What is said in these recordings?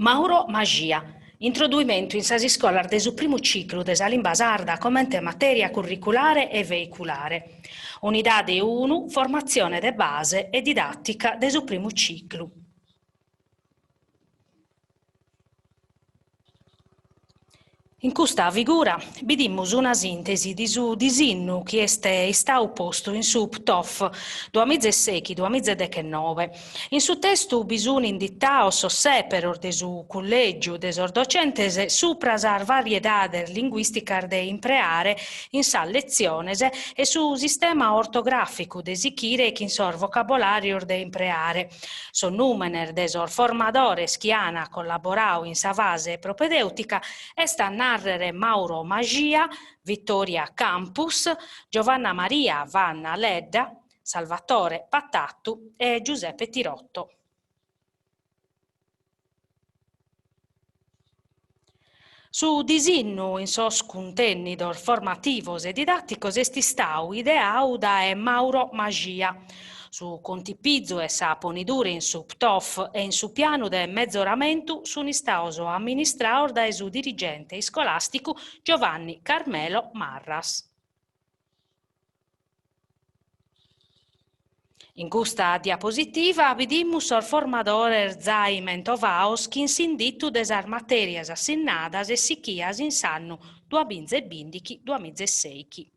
Mauro Maxia, Introduimentu in sas iscolas de su primu ciclu de sa limba sarda comente matèria curriculare e veiculare. Unidade unu, Formatzione de base e didàtica de su primu ciclu. In custa figura bidimus una sìntesi de su disinnu chi est istadu postu in su PTOF duamiza e sèichi duamiza e dechenoe. In su testu bi sunt inditados sos sèperos de su cullègiu de sos docentes subra sas variedades linguìsticas de impreare in sas letziones e su sistema ortogràficu de sichire chin sos vocabolàrios de impreare. Sos nùmenes de sos formadores chi ant collaboradu in sa fase propedèutica est a nàrrere Mauro Maxia, Vittoria Campus, Giovanna Maria Vanna Ledda, Salvatore Patatu e Giuseppe Tirotto. Su disinnu in sos cuntènnidos formativos e didàticos est istadu ideadu dae Mauro Maxia. Su contipizu e sa ponidura in su PTOF e in su pianu de mezoramentu sunt istados amministrados dae su dirigente iscolàsticu Giovanni Carmelo Marras. In custa diapositiva bidimus sos formadores zai mentovados chin s'inditu de sas matèrias assinnadas e sichias in s'annu duamiza e bìndichi duamiza e sèichi.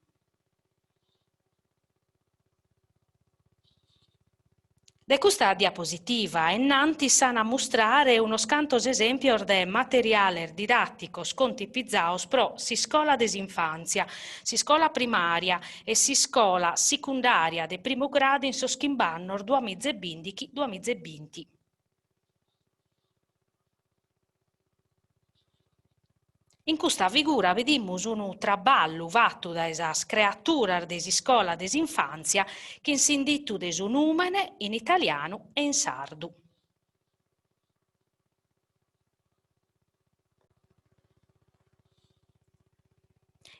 De custa diapositiva a innantis s'an a mustrare unos cantos esèmpios de materiales didàticos contipizados pro s'iscola de s'infàntzia, s'iscola primària e s'iscola sicundària de primu gradu in sos chimb'annos duamiza e bìndichi duamiza e binti. In custa figura bidimus unu traballu fatu dae sas creaturas de s'iscola de s'infàntzia chin s'inditu de su nùmene in italianu e in sardu.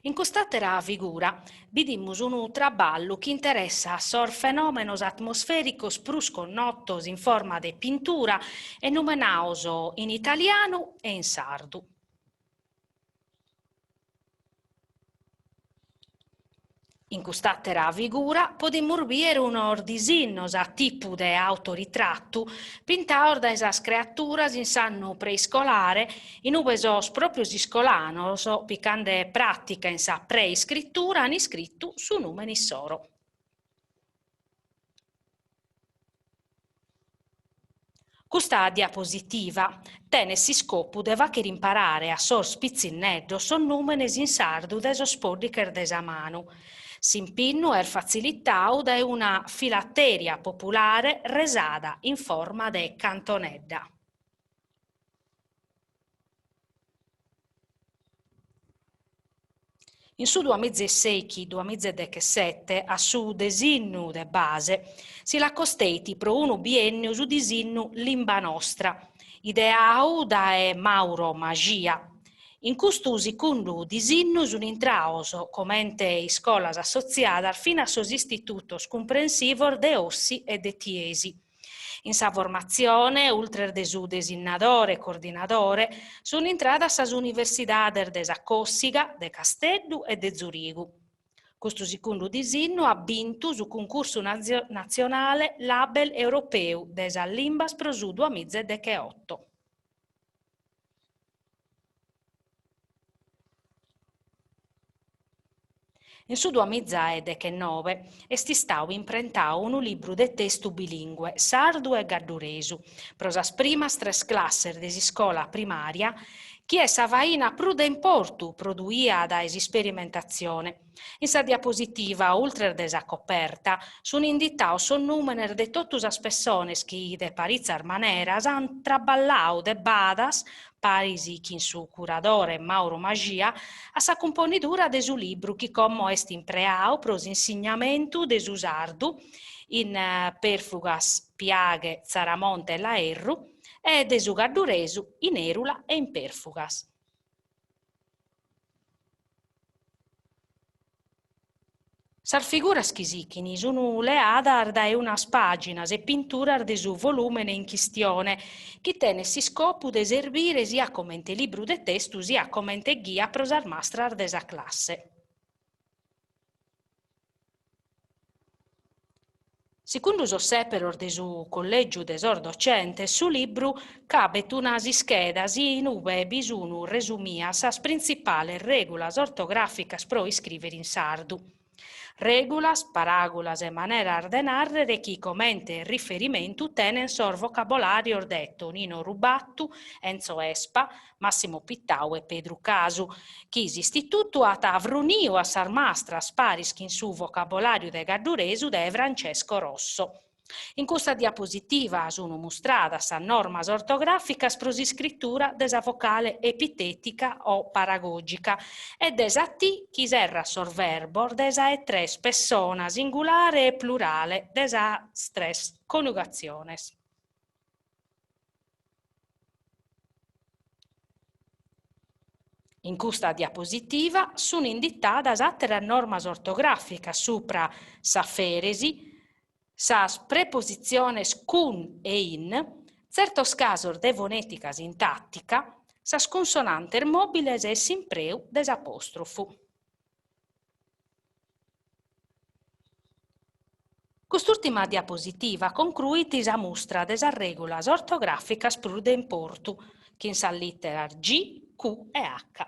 In cust'àtera figura bidimus unu traballu chi interessat sos fenòmenos atmosfèricos prus connotos in forma de pintura e numenados in italianu e in sardu. In cust'àtera figura podimus bìdere unos disinnos a tipu de autoritratu pintados dae sas creaturas in s'annu preiscolare in ue sos pròpios iscolanos, picande pràtica in sa preiscritura, an iscritu su nùmene issoro. Custa diapositiva tenet s'iscopu de fàghere imparare a sos pitzinneddos sos nùmenes in sardu de sos pòddighes de sa manu. S'impinnu est fatzilitadu dae una filateria populare resada in forma de cantonedda. In su duamiza e sèichi duamiza e dechesete a su desinnu de base si l'acosteit pro unu biènniu su disinnu Limba Nostra, ideadu dae Mauro Maxia. In custu sicundu disinnu sunt intrados comente iscolas assotziadas finas sos istitutos cumprensivos de Ossi e de Tiesi. In sa formatzione, ultres de su desinnadore e coordinadore, sunt intradas sas universidades de sa Còssiga, de Casteddu e de Zurigu. Custu sicundu disinnu at bintu su cuncursu natzionale Label Europeu de sas limbas pro su duamiza e decheoto. In su duamiza e dechenoe est istadu imprentadu unu libru de testu bilìngue, sardu e gadduresu, pro sas primas tres classes de s'iscola primària, chi est sa faina prus de importu produida dae s'isperimentatzione. In sa diapositiva, ultres de sa coperta, sunt inditados sos nùmenes de totu sas pessones chi, de paritzas maneras, ant traballadu de badas, paris chin su curadore Mauro Maxia, a sa cumponidura de su libru chi como est impreadu pro s'insignamentu de su sardu in Pèrfugas, Piaghe, Tzaramonte e Laerru e de su gadduresu in Erula e in Pèrfugas. Sas figuras chi sichin sun leadas dae unas pàginas e pinturas de su volùmene in chistione, chi tenet s'iscopu de serbire siat comente libru de testu siat comente ghia pro sas mastras de sa classe. Segundu sos sèperos de su Collègiu de sos docentes, su libru cabet unas ischedas in ue bi sun resumias sas printzipales règulas ortogràficas pro iscrìvere in sardu. Règulas, paràgulas e maneras de nàrrere chi comente riferimentu tenent sos vocabolàrios de Tonino Rubattu, Enzo Espa, Massimo Pittau e Pedru Casu, chi s'Istitutu at fruniu a sas mastras paris chin su vocabolàriu de gadduresu de Francesco Rosso. In custa diapositiva sun mustradas sas normas ortogràficas pro s'iscritura de sa vocale epitètica o paragògica e de sa T chi serrat sos verbos de sa 'e tres pessona singulare e plurale de sas tres coniugatziones. In custa diapositiva sun inditadas àteras normas ortogràficas supra s'afèresi, sas prepositziones cun e in, tzertos casos de fonètica sintàtica, sas cunsonantes mòbiles e s'impreu de s'apòstrofu. Cust'ùrtima diapositiva concruit sa mustra de sas règulas ortogràficas prus de importu, chin sas lìteras G, Q e H.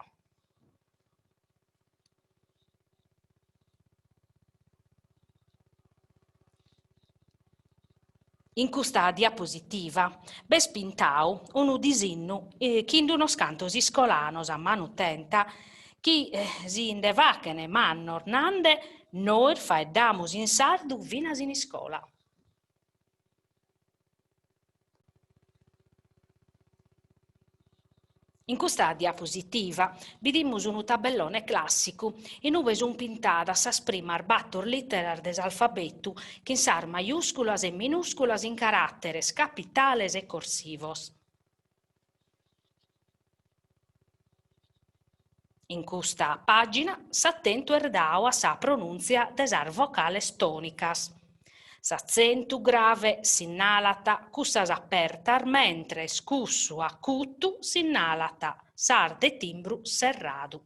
In custa diapositiva b'est pintau unu disinnu chin unos cantos iscolanos a manu tenta chi si nde fachene mannos nande nois faeddamus in sardu finas in iscola. In custa diapositiva bidimus unu tabellone clàssicu in ue sunt pintadas sas primas bator lìteras de s'alfabetu chin sas maiùsculas e minùsculas in caràteres capitales e corsivos. In custa pàgina s'atentu est dadu a sa pronùntzia de sas vocales tònicas. S'atzentu grave sinnalat cussas apertas mentres cussu acutu sinnalat sas de timbru serradu.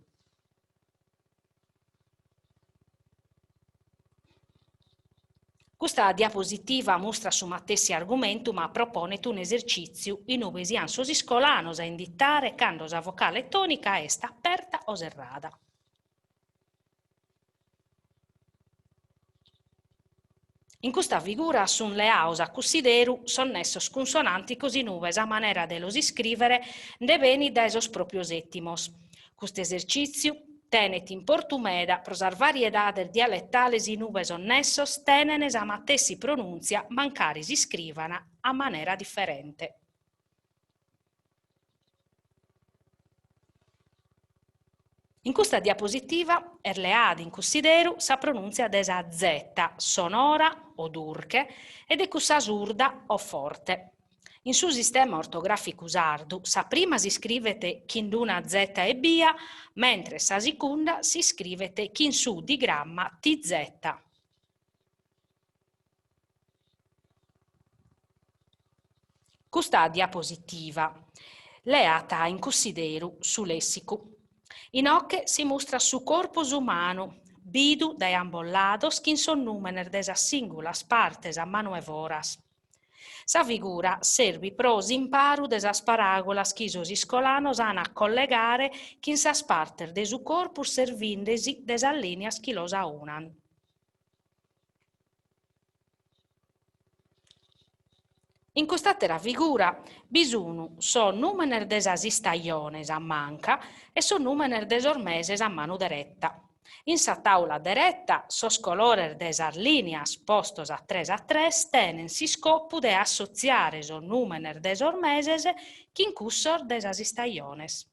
Custa diapositiva mustrat su matessi argumentu ma proponet un'esercìtziu in ue sian sos iscolanos a inditare cando sa vocale tònica est aperta o serrada. In custa figura sunt leados a cussideru sos nessos cunsonànticos in ue sa manera de los iscrìvere nde benit dae sos pròpios ètimos. Custu esercìtziu tenet importu meda pro sas variedades dialetales in ue sos nessos tenen sa matessi pronùntzia mancari s'iscrivan a manera diferente. In custa diapositiva est leada in cussideru sa pronùntzia de sa Z sonora o durche e de cussa surda o forte. In su sistema ortogràficu sardu sa prima s'iscrivet chin una zeta ebbia, mentres sa sicunda s'iscrivet chin su digramma TZ. Custa diapositiva leat in cussideru su lèssicu. Inoche si mustrat su corpus umanu, bidu dae ambos lados chin sos nùmenes de sas sìngulas partes a manu 'e foras. Sa figura serbit pro s'imparu de sas paràgulas chi sos iscolanos an a collegare chin sas partes de su corpus servinde·si de sas lìnias chi los aunan. In cust'àtera figura bi sun sos nùmenes de sas istajones a manca e sos nùmenes de sos meses a manu dereta. In sa tàula dereta sos colores de sas lìnias postos a tres a tres tenent s'iscopu de assotziare sos nùmenes de sos meses chin cussos de sas istajones.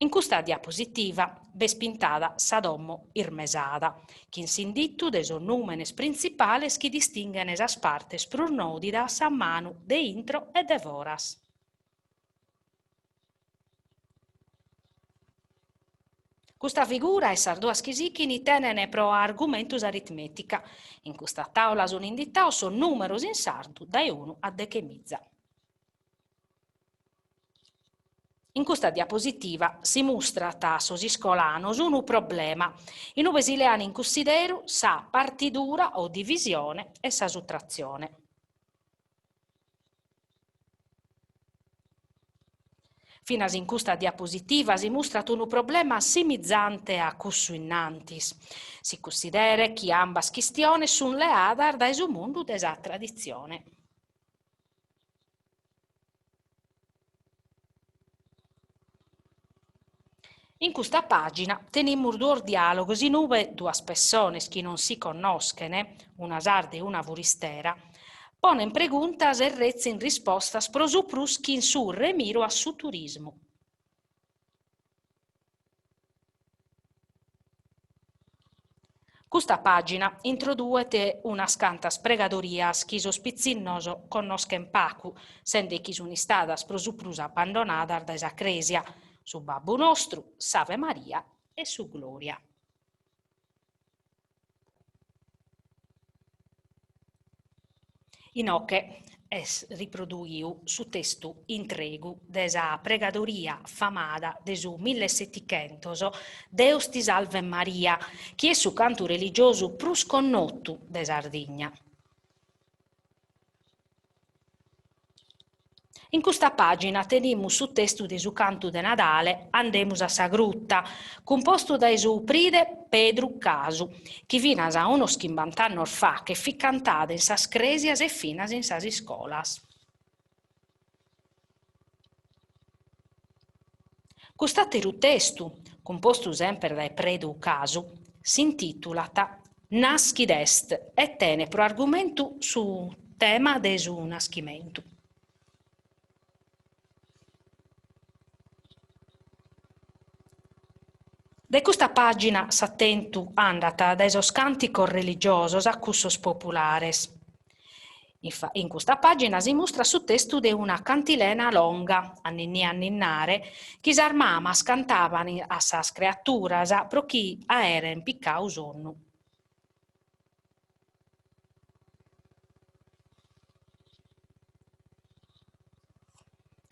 In custa diapositiva b'est pintada sa domo irmesada, chin s'inditu de sos nùmenes printzipales chi distinghen sas partes prus nòdidas a manu de intro e de foras. Custa figura e sas duas chi sichin tenen pro argumentu s'aritmètica. In custa tàula sun inditados sos nùmeros in sardu dae unu a dechemiza. In custa diapositiva si mustrat a sos iscolanos unu problema in ue si lean in cussideru sa partidura o divisione e sa sutratzione. Finas in custa diapositiva si mustrat unu problema simizante a cussu innantis. Si cussideret chi ambas chistiones sunt leadas dae su mundu de sa traditzione. In custa pàgina tenimus duos diàlogos in ue duas pessones chi non si connoschen, una sarda e una furistera, ponen preguntas e retzin rispostas pro su prus chin su remiru a su turismu. Custa pàgina introduet unas cantas pregadorias chi sos pitzinnos connoschent pagu, sende chi sunt istadas pro su prus abbandonadas dae sa Crèsia, su Babbu Nostru, s'Ave Maria e su Glòria. Inoche est riproduiu su testu intregu de sa pregadoria famada de su millesetichentos Deus ti salvet Maria, chi est su cantu religiosu prus connotu de Sardigna. In custa pàgina tenimus su testu de su cantu de Nadale Andemus a sa gruta, cumpostu dae su pride Pedru Casu, chi finas a unos chimbant'annos faghet fit cantada in sas crèsias e finas in sas iscolas. Cust'àteru testu, cumpostu semper dae Predu Casu, s'intìtulat Naschid'est e tenet pro argumentu su tema de su naschimentu. Dae custa pàgina s'atentu andat dae sos cànticos religiosos a cussos populares. In custa pàgina si mustrat su testu de una cantilena longa, Anninnia anninnare, chi sas mamas cantaban a sas creaturas pro chi aeren picadu sonnu.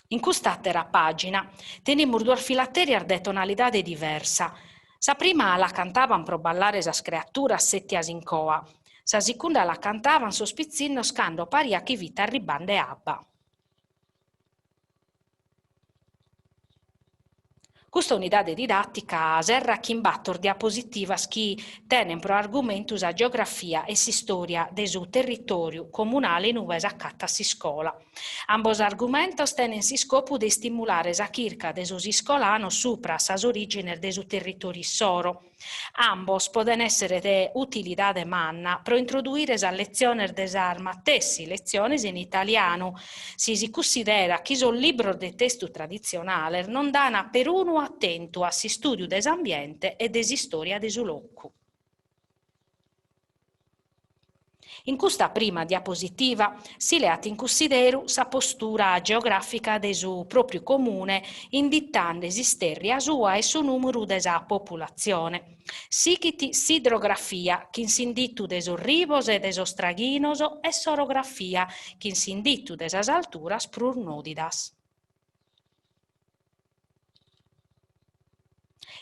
In cust'àtera pàgina tenimus duas filaterias de tonalidade diversa. Sa prima la cantaban pro ballare sas creaturas sètias in coa, sa sicunda la cantaban sos pitzinnos cando pariat chi fit arribande abba. Custa unidade didàtica serrat chin bator diapositivas chi tenent pro argumentu sa geografia e s'istòria de su territòriu comunale in ue s'acatat s'iscola. Ambos argumentos tenent s'iscopu de istimulare sa chirca de sos iscolanos supra sas orìgines de su territòriu issoro. Ambos podent èssere de utilidade manna pro introduire sas letziones de sas matessi letziones in italianu, si si cussiderat chi sos libros de testu traditzionales non dan perunu atentu a s'istùdiu de s'ambiente e de s'istòria de su locu. In custa prima diapositiva si leat in cussideru sa postura geogràfica de su pròpriu comune inditende s'istèrria sua e su nùmeru de sa populatzione. Sighit s'idrografia chin s'inditu de sos ribos e de sos traghinos e s'orografia chin s'inditu de sas alturas prus nòdidas.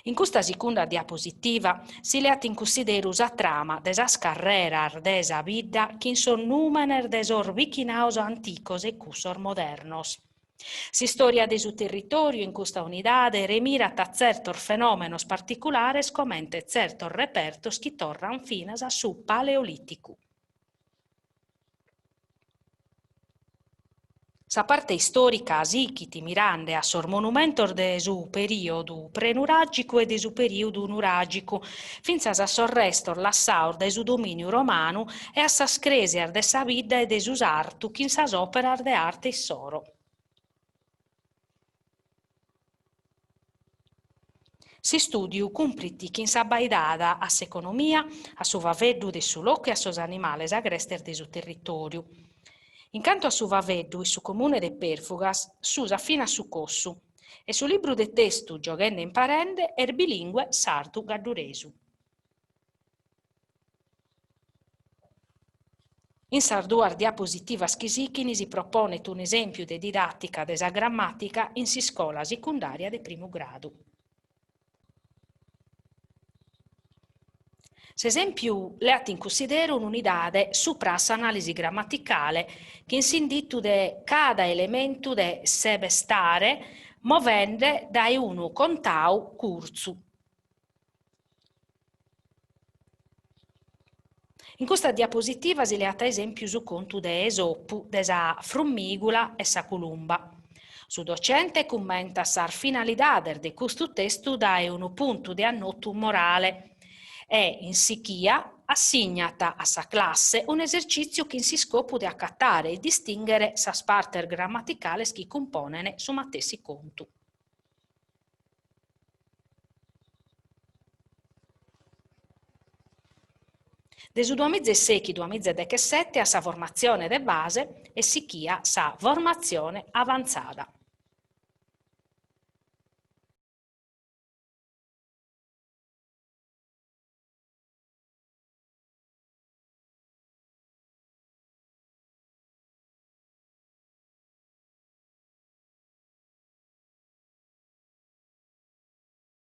In custa sicunda diapositiva si leat in cussideru sa trama de sas carreras de sa bidda chin sos nùmenes de sos bichinaos anticos e cussos modernos. S'istòria de su territòriu in custa unidade remirat a tzertos fenòmenos particulares comente tzertos repertos chi torran finas a su Paleolìticu. Sa parte istòrica sighit mirande a sos monumentos de su perìodu prenuràgicu e de su perìodu nuràgicu, fintzas a sos restos lassados dae su domìniu romanu e a sas crèsias de sa bidda e de su sartu chin sas òperas de arte issoro. S'istùdiu cumprit chin s'abbaidada a s'economia, a su faveddu de su locu e a sos animales agrestes de su territòriu. In cantu a su faveddu, in su comune de Pèrfugas s'usat finas su cossu. E su libru de testu Gioghende e imparende est bilìngue sardu-gadduresu. In sas duas diapositivas chi sichin si proponet un'esèmpiu de didàtica de sa grammàtica in s'iscola sicundària de primu gradu. S'esèmpiu leat in cunsideru un'unidade supra a s'anàlisi grammaticale chin s'inditu de cada elementu de sebestare movende dae unu contadu curtzu. In custa diapositiva si leat a esèmpiu su contu de Esopu de sa frummìgula e sa culumba. Su docente cummentat sas finalidades de custu testu dae unu puntu de annotu morale e, in sichia, assignat a sa classe un'esercìtziu chin s'iscopu de acatare e distìnghere sas partes grammaticales chi cumponen su matessi contu. De su duamiza e duamiza e dechesete a sa formatzione de base e sichia sa formatzione avantzada.